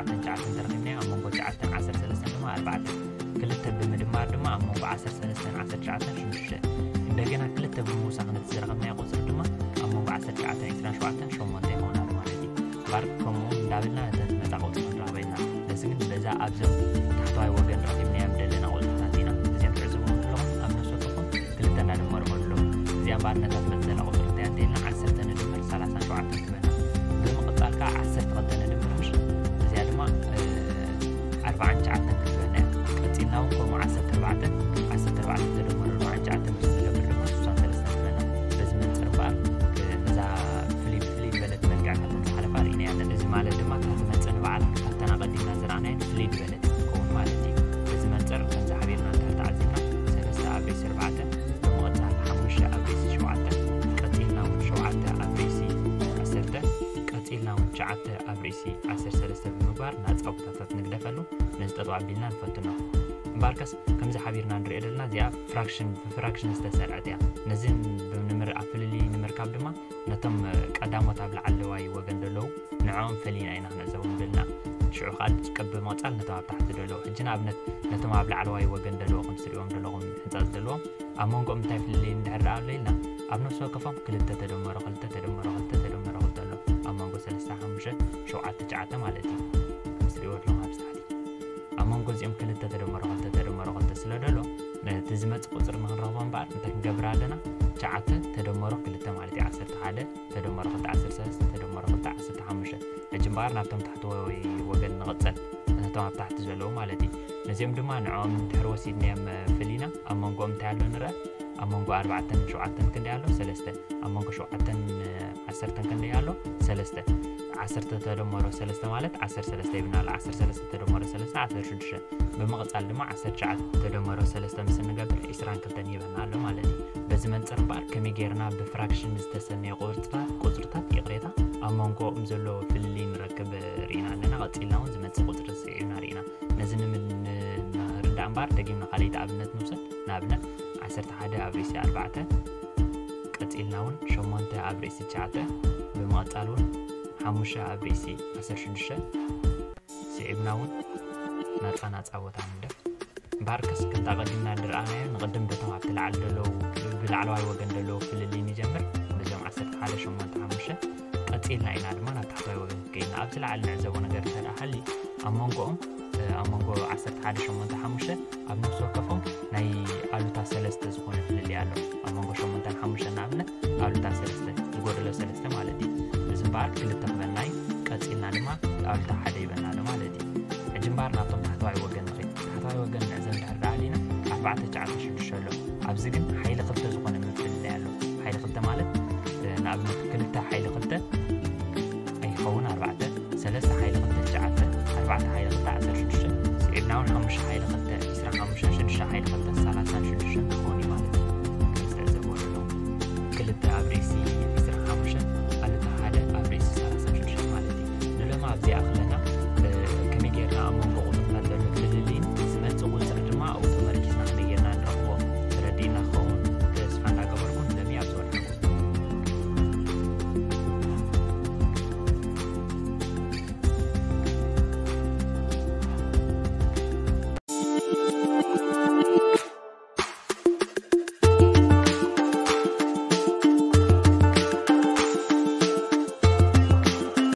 ትሽዓተን ትሽዓተን ተረኺብናዮ፣ ኣብ መንጎ ትሽዓተን ዓሰርተ ሰለስተን ድማ ኣርባዕተ። ክልተ ብምድማር ድማ ኣብ መንጎ ዓሰርተ ሰለስተን ዓሰርተ ትሽዓተን ሽዱሽተ። እንደገና ክልተ ብምውሳኽ ነቲ ዝረኸብናዮ ቁጽሪ ድማ ኣብ መንጎ ዓሰርተ ትሽዓተን ዕስራን ሸውዓተን ሸሞንተ ይኾና ማለት እዩ። ባር ከምኡ እንዳበልና ነተን ዝመጻ ቁጽሪ ክንረኽበ ኢና። ነዚ ግን በዛ ኣብዞም ታሕተዋይ ወገን ረኺብናዮም ዘለና ቁጽርታት ኢና። እዚኦም ትዕዝቡ ዘለኹም ኣብ ነፍሲ ወከፎም ክልተ እንዳደመሩ ከሎ እዚኣ ባር ነታ ትመጽእ ዘላ ቁጽሪ እንታይ ኣዴልና ዓሰርተ ንድምር ሰላሳን ሸውዓተን ትበና። ብምቕጻል ከዓ ዓሰርተ ክልተ ንድምር ምሽ እዚኣ ድማ ኣርባዓን ትሽዓተን ክትበና እያ። ቀጺልና እውን ከምኡ ዓሰርተ ኣርባዕተ ዓሰርተ ኣርባዕተ ተደመሩ ኣርባዓን ትሽዓተን ምስ ዝገብር ድማ ስሳን ሰለስተን ትበና። በዚ መንጽር እምበኣር እዛ ፍልይ ፍልይ ዝበለት መልክዕ ከም ዝሓለፋ ርኢናያ ኣለና። እዚ ማለት ድማ እታ ትመጽእ ንባዕላ ካብተን ኣቐዲምና ዝረኣናየን ፍልይ ዝበለት ትኸውን ማለት እዩ። በዚ መንጽር ከምዚ ሓቢርና እንድሕር ተዓዚብና ሰለስተ ኣብ ርእሲ ኣርባዕተ ብምቕጻል ሓሙሽተ ኣብ ርእሲ ሸውዓተ ቀጺልና እውን ሸውዓተ ኣብ ርእሲ ዓሰርተ ቀጺልና እውን ትሽዓተ ኣብ ርእሲ ዓሰርተ ሰለስተ ብምግባር ናጻ ቦታታት ንግደፈሉ ነዚ ጠጠው ኣቢልና ንፈትኖ። እምበኣርከስ ከምዚ ሓቢርና ንሪኦ ዘለና እዚኣ ፍራክሽን ብፍራክሽን ዝተሰርዐት እያ። ነዚ ኣብ ፍልልይ ንምርካብ ድማ ነቶም ቀዳሞት ኣብ ላዕለዋይ ወገን ዘለዉ ንዕኦም ፈሊና ኢና ክንዕዘቦም ደልና። ሽዑ ከዓ ቀብ ብምቕጻል ነቶም ኣብ ታሕቲ ዘለዉ ሕጂ ንኣብነት ነቶም ኣብ ላዕለዋይ ወገን ዘለዉ ከም ትሪኦም ዘለኹም ሕንጻጽ ዘለዎም ኣብ መንጎኦም እንታይ ፍልልይ እንድሕር ደኣ ኣሎ ኢልና ኣብ ነፍሲ ወከፎም ክልተ ተደመሮ ክልተ ተደመሮ ክልተ ተደመሮ ክልተ ኣሎ ኣብ መንጎ ሰለስተ ሓሙሽተ ሸውዓተ ትሽዓተ ማለት እዩ። ከም ትሪእዎ ኣለኹም ኣብዚ ታሕቲ ኣብ መንጎ እዚኦም ክልተ ተደመሮ ክልተ ተደመሮ ክልተ ስለ ደሎ ነቲ ዝመጽእ ቁጽሪ ንክንረኽቦ እምበኣር እንታይ ክንገብር ኣለና? ትሽዓተ ተደመሮ ክልተ ማለት እዩ ዓሰርተ ሓደ ተደመሮ ክልተ ዓሰርተ ሰለስተ ተደመሮ ክልተ ዓሰርተ ሓሙሽተ። ሕጂ እምበኣር ናብቶም ታሕተዋይ ወገን ንቕጽል ነቶም ኣብ ታሕቲ ዘለዉ ማለት እዩ። ነዚኦም ድማ ንዕኦም እንድሕር ወሲድናዮም ፍሊና ኣብ መንጎኦም እንታይ ኣሎ ንርአ? ኣብ መንጎ ኣርባዕተን ሸውዓተን ክንደይ ኣሎ? ሰለስተ። ኣብ መንጎ ሸውዓተን ዓሰርተን ክንደይ ኣሎ? ሰለስተ። ዓሰርተ ተደመሮ ሰለስተ ማለት ዓሰርተ ሰለስተ ይብና ኣሎ። ዓሰርተ ሰለስተ ተደመሮ ሰለስተ ዓሰርተ ሽዱሽተ። ብምቕጻል ድማ ዓሰርተ ትሽዓተ ተደመሮ ሰለስተ ምስ እንገብር ዕስራን ክልተን ይህበና ኣሎ ማለት እዩ። በዚ መንጽር እምበኣር ከመይ ጌርና ብፍራክሽን ዝተሰነየ ቁጽርታት ቁጽርታት ይቕሬታ ኣብ መንጎኦም ዘሎ ፍልልይ ንረክብ ርኢና ኣለና። ቀጺልና እውን ዝመጽእ ቁጽሪ ስዒብና ርኢና። ነዚ ንምን- ንርዳእ እምበኣር ደጊምና ካልኣይቲ ኣብነት ንውሰድ። ንኣብነት ዓሰርተ ሓደ ኣብ ርእሲ ኣርባዕተ ቀጺልና እውን ሸሞንተ ኣብ ርእሲ ትሽዓተ ብምቕጻል እውን ሓሙሽተ ኣብ ርእሲ ዓሰርተ ሽዱሽተ ስዒብና እውን ናጻ ናጻ ቦታ ንግደፍ። እምበኣርከስ ከምቲ ኣቐዲምና ዝረኣናዮ ንቕድም በቶም ኣብቲ ላዕሊ ዘለዉ ብላዕለዋይ ወገን ዘለዉ ፍልልይ ንጀምር። በዞም ዓሰርተ ሓደ ሸሞንተ ሓሙሽተ ቀጺልና ኢና ድማ ናብ ታሕተዋይ ወገን ከይድና ኣብዚ ላዕሊ ንዕዘቦ ነገር እንተ ደኣ ሃልዩ ኣብ መንጎኦም ኣብ መንጎ ዓሰርተ ሓደ ሸሞንተ ሓሙሽተ ኣብ ነፍሲ ወከፎም ናይ ኣሉታ ሰለስተ ዝኾነ ፍልልይ ኣሎ። ኣብ መንጎ ሸሞንተን ሓሙሽተን ንኣብነት ኣሉታ ሰለስተ ዝጎደሎ ሰለስተ ማለት እዩ። እዚ እምበኣር ክልተ ክበና እዩ። ቀጺልና ድማ ኣሉታ ሓደ ይበና ኣሎ ማለት እዩ። ሕጂ እምበኣር ናብቶም ታሕተዋይ ወገን ንኸይድ። ታሕተዋይ ወገን ንዕዘብ እንድሕር ደኣ ኣሊና ኣርባዕተ ትሽዓተ ሽዱሽተ ኣሎ። ኣብዚ ግን ሓይሊ ክልተ ዝኾነ ምፍልላይ ኣሎ። ሓይሊ ክልተ ማለት ንኣብነት